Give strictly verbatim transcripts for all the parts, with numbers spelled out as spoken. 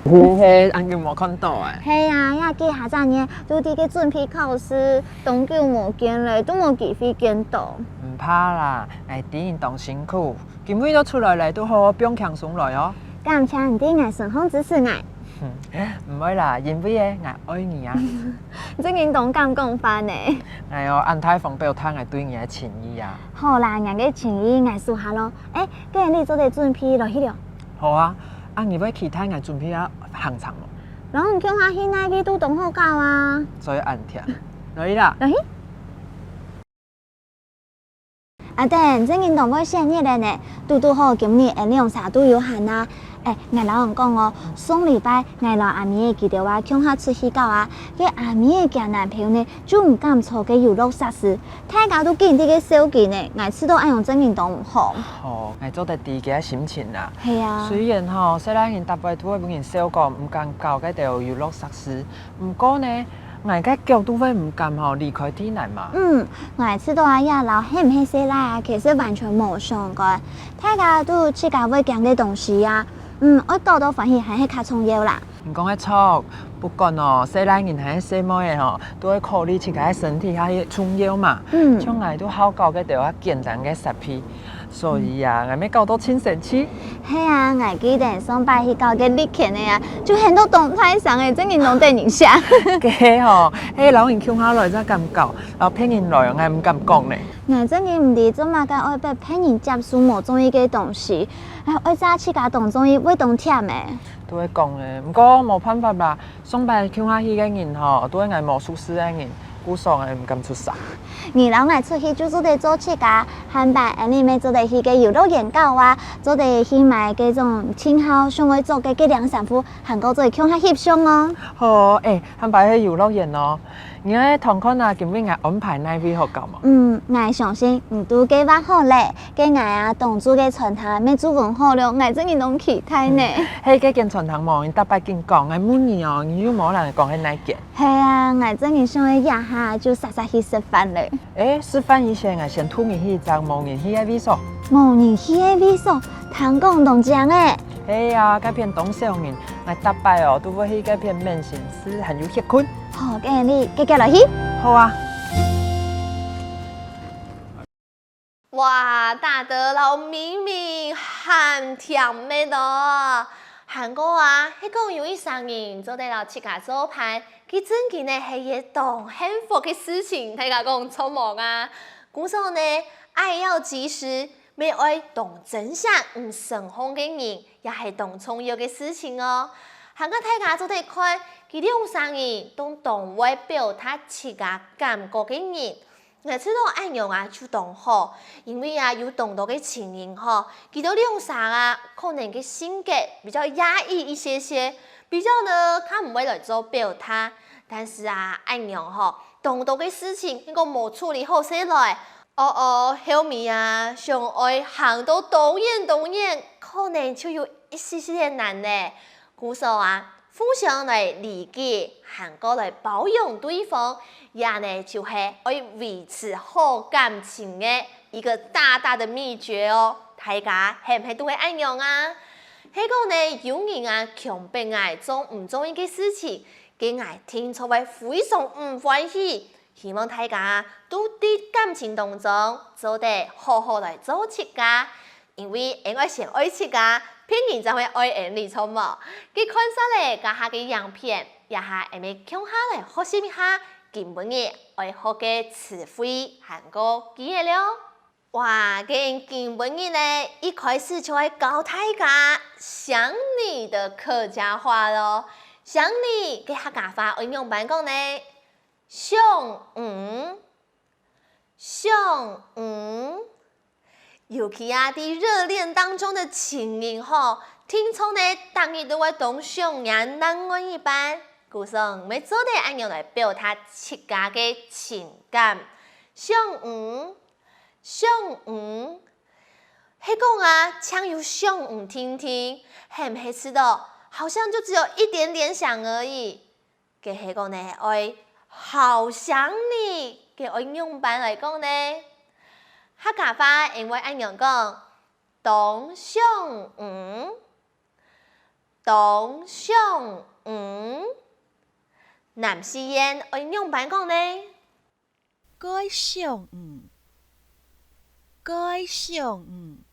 係恁久無看到欸。係啊，這幾下隻月都在該準備考試，當久無見咧，都無機會見到。毋怕啦，𠊎知你當辛苦，今晡日都出來咧，都好好放輕鬆來哦。感謝你在𠊎身項支持𠊎。毋會啦，因為欸，𠊎愛你啊。真經當敢講話呢。𠊎有恁大方表達𠊎對你个情意啊。好啦，你个情意𠊎收下囉。欸，該你做得準備落去了。好啊，啊你會期待𠊎準備个行程無？摎你共下去哪位都當好搞啊。所以恁甜。落去啦。落去。 阿等，真經當會選日仔呢，堵堵好今日𠊎兩儕都有閒啊。欸，𠊎摎你講哦，上禮拜𠊎摎阿咪仔佢兜啊共下出去搞啊，該阿咪仔厥男朋友呢就毋敢坐該遊樂設施，大家都緊在該笑佢呢，𠊎試著恁樣真經當毋好。哦，𠊎做得知佢个心情啦。係啊。雖然吼，細賴人逐擺都會分人笑講毋敢搞該兜遊樂設施，毋過呢， 𠊎个腳都會毋敢吼離開地泥嘛。嗯，𠊎試著啊，這摎係毋係細賴啊，其實完全無相關。大家都有自家會驚个東西啊，嗯，愛搞到歡喜還係較重要啦。你講个著，不管哦，細賴人還係細妹仔吼，都愛考慮自家个身體較重要嘛。嗯。像𠊎都好搞該兜啊簡單个設備， 所以啊，𠊎乜搞到盡生趣。係啊，𠊎記得上擺去搞該歷險个啊，就喊到當大聲欸，真經當得人惜。該吼，係摎人共下來正敢搞，摎別人來𠊎毋敢講呢。𠊎真經毋知做麼个愛逼別人接受無中意个東西，欸，愛做自家當中意會當忝欸。都會講欸，毋過無辦法啦， 上擺共下去个人吼，都係𠊎無熟事个人，故所𠊎毋敢出聲。你摎𠊎出去就做得做自家，下擺𠊎俚乜做得去該遊樂園搞啊，做得去買該種盡好想愛著个該領衫褲，還過做得共下翕相哦。好，欸，下擺去遊樂園哦。你愛同看啊，今晡𠊎安排哪位好搞無？嗯，𠊎相信你都計畫好咧。 該𠊎啊，當晝个餐廳乜注文好了，𠊎真經當期待呢。係該間餐廳無？你逐擺緊講，𠊎問你哦，你又無摎𠊎講係哪間。係啊，𠊎真經想愛這下就煞煞去食飯咧。欸，食飯以前𠊎先渡你去一隻無人去个位所。無人去个位所，聽講當靚欸。係啊，該片當少人，𠊎逐擺哦都會去該片愐心事還有歇睏。好，該你遽遽來去。好啊。 哇，大德摎明明還甜个哦！還過啊，係講有一儕人做得摎自家做伴，佢真經呢係一當幸福个事情，大家講著無啊？故所呢，愛要及時，乜愛當珍惜你身項个人，也係當重要个事情哦。還過大家做得看，佢兩儕人都當會表達自家感覺个人。 𠊎試著恁樣啊就當好，因為啊有當多个情人吼，佢兜兩儕啊可能个性格比較壓抑一些些，比較呢較毋會來做表達。但是啊恁樣吼，當多个事情如果無處理好勢來，哦哦，後尾啊想愛行到當遠當遠，可能就有一息息仔難咧。故所啊， 互相來理解，還過來包容對方，這呢就係愛維持好感情个一個大大的祕訣哦。大家係毋係都會恁樣啊？係講呢，有人啊強迫𠊎做毋中意个事情，該𠊎定著會非常毋歡喜。 希望大家都在感情當中做得好好來做自家，因為恩愛先愛自家，別人正會愛恩你，著無？該看煞了這下个影片，這下恩愛共下來學習一下今晡日愛學个詞彙還過句仔了。哇，該恩今晡日呢，一開始就愛教大家想你的客家話囉。想你个客家話愛仰般講呢？ 想你，想你。尤其啊，在熱戀當中的情人吼，定著呢，逐日都會當想念另外一半。故所，你乜做得恁樣來表達自家个情感。想你，想你。係講啊，淨有想你定定，係毋係試著，好像就只有一點點想而已。 該係講呢，愛好想你，該愛仰般來講呢？客家話恩會恁樣講：當想你。當想你。南四縣愛仰般講呢？蓋想你，蓋想你。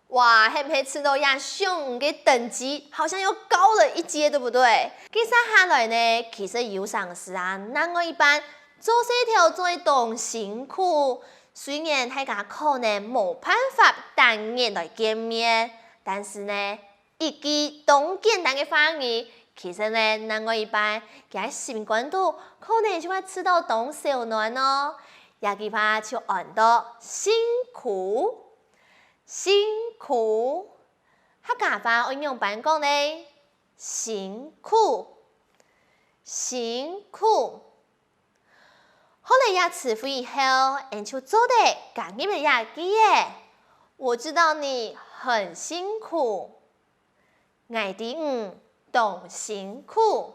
哇，係毋係試著這想你个等級好像又高了一階，對不對？接下來呢，其實有成時啊，另外一半做事頭做得當辛苦，雖然大家可能無辦法當面來見面，但是呢， 一句當簡單个話語，其實呢，另外一半佢个心肝肚可能就會試著當燒暖哦。這句話就安到辛苦，辛苦。客家話愛仰般講呢？辛苦，辛苦。 學了這詞彙以後，𠊎就做得加入了這句仔。我知道你很辛苦，𠊎知你當辛苦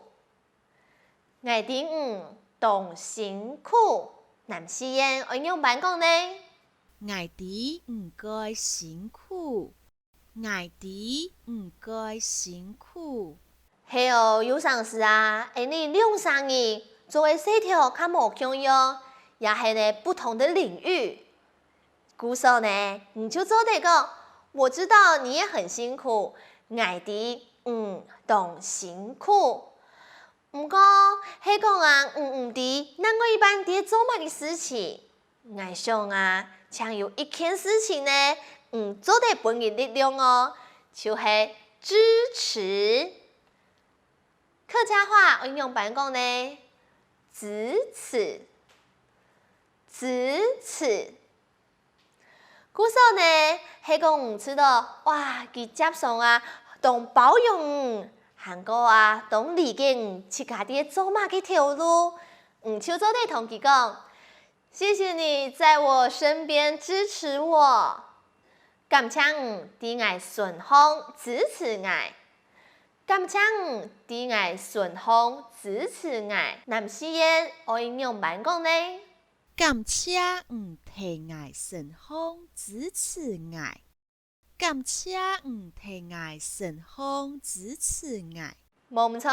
，𠊎知你當辛苦。南四縣愛仰般講呢？𠊎知你蓋辛苦。 𠊎知你蓋辛苦。係哦，有成時啊，𠊎俚兩儕人做个事頭較無共樣，也係呢不同个領域。故所呢，你就做得講：「我知道你也很辛苦，𠊎知你當辛苦。」 毋過，係講啊，你毋知另外一半在做麼个事情。𠊎想啊，請有一件事情呢，你做得分人力量哦，就係支持。客家話愛仰般講呢？支持，支持。 故所呢，係講你試著，哇，佢輒常啊，當包容你，還過啊，當理解你自家在做麼个頭路，你就做得同佢講：「謝謝你在我身邊支持我。」感謝你在𠊎身項支持𠊎。感謝你在𠊎身項支持𠊎。南四縣愛仰般講呢？ 感謝你在𠊎身項支持𠊎。感謝你在𠊎身項支持𠊎。無毋著，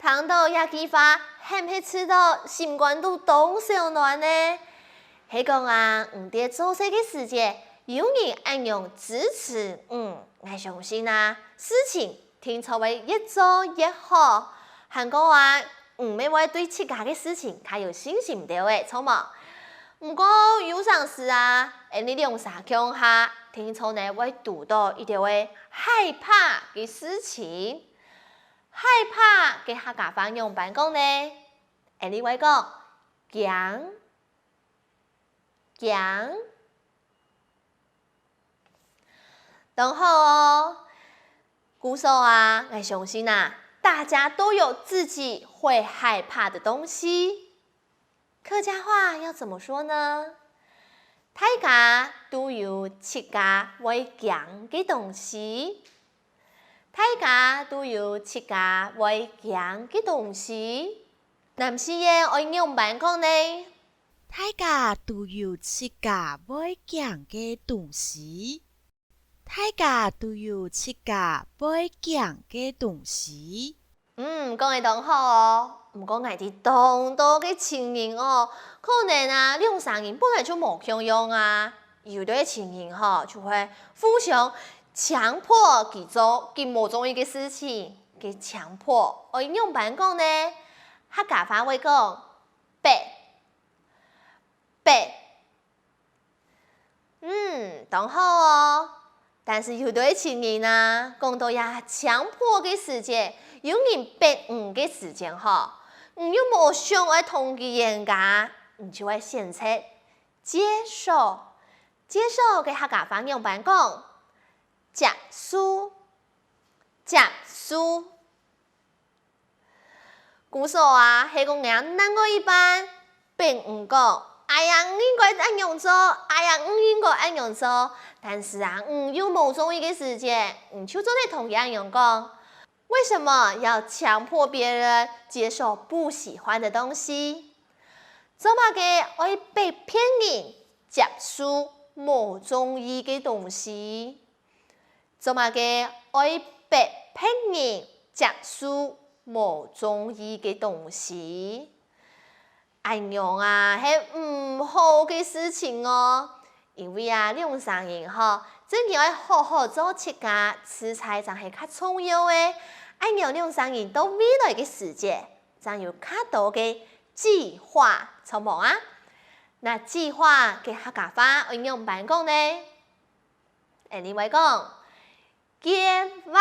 聽著這句話，係毋係試著心肝肚當燒暖呢？係講啊，你在做事个時節，有人恁樣支持你，𠊎相信啊，事情 定著會越做越好。還過啊，你乜會對自家个事情較有信心兜仔，著無？毋過有成時啊，𠊎俚兩儕共下，定著呢會堵著一兜仔害怕个事情。害怕个客家話仰般講呢？𠊎俚會講：驚，驚。 當好哦！故所啊，𠊎相信啊，大家都有自己會害怕的東西。客家話要怎麼說呢？大家都有自家會驚个東西。大家都有自家會驚个東西。南四縣愛仰般講呢？ 大家都有自家會驚个東西。大家都有自家會驚个東西。嗯，講得當好哦！毋過𠊎知當多个情形哦，可能啊，兩儕人本來就無共樣啊。有兜情形吼，就會互相強迫佢做佢無中意个事情，个強迫，愛仰般講呢？客家話會講：逼， 逼。嗯，當好哦！但是有兜情形啊，講著這強迫个時節，有人逼你个時節吼，你又無想愛同佢冤家，你就會選擇接受。接受个客家話仰般講？接受，接受。 故所啊，係講若另外一半逼你講：「哎呀，你應該恁樣做，哎呀，你應該恁樣做。」但是啊，你又無中意个時節，你就做得同佢恁樣講：「為什麼要強迫別人接受不喜歡的東西？」做麼个愛逼別人接受無中意个東西？ 做麼个愛逼逼迫人接受無中意个東西。恁樣啊，係毋好个事情哦。因為啊，兩儕人吼，真經愛好好做自家，自在正係較重要个。恁樣兩儕人到未來个時節，正有較多个計畫，著無啊？那計畫个客家話愛仰般講呢？𠊎俚會講，計畫，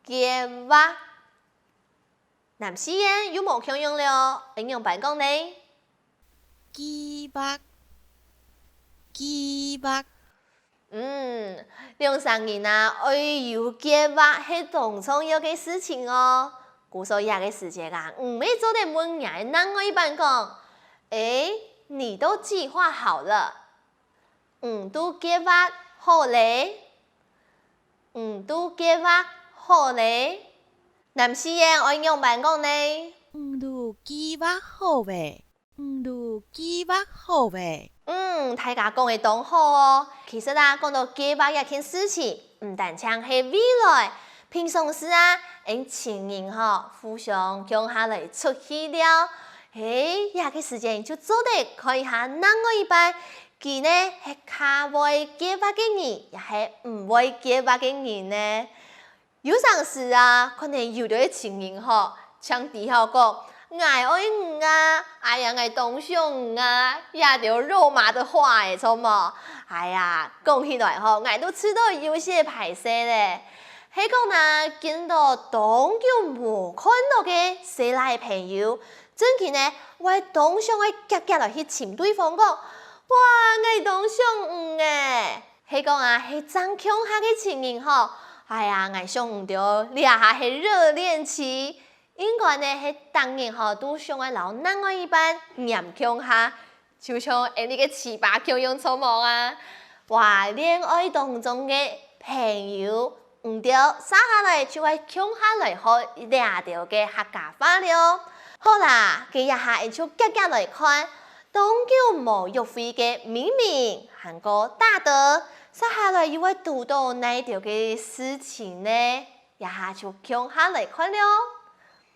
計畫。南四縣又無共樣了，愛仰般講呢？計畫，計畫。嗯，兩儕人啊，愛有計畫係當重要个事情哦。故所這个時節啊，你乜做得問若个另外一半講：「欸，你都計畫好了？你都計畫好咧？你都計畫好咧？」南四縣愛仰般講呢？你都計畫好咧？你都計畫好咧？嗯，大家講个當好哦。其實啊，講到計畫這件事情，毋單淨係未來，平常時啊，𠊎俚情人吼，互相共下來出去尞，嘿，這个時間就做得看一下另外一半，佢呢係較會計畫个人，也係毋會計畫个人呢。 有成時啊，可能有兜个情人吼，淨知曉講：「𠊎愛你啊，哎呀，𠊎當想你啊」，這兜肉麻个話仔，著無？哎呀，講起來吼，𠊎都試著有些歹勢咧。係講啊，見著當久無看著个細賴朋友，真經呢，會當想愛遽遽來去尋對方講：「哇，𠊎當想你欸！」 係講啊，係正共下个情人吼，哎呀，𠊎想毋著，這下係熱戀期，應該呢係逐日吼都想愛摎另外一半黏共下，就像𠊎俚个粢粑共樣著無啊。哇，戀愛當中个朋友，毋著，續下來就愛共下來學這兜个客家話了。好啦，該這下𠊎就遽遽來看， 當久無約會个明明還過大德，續下來又會堵著哪兜个事情呢？這下就共下來看了。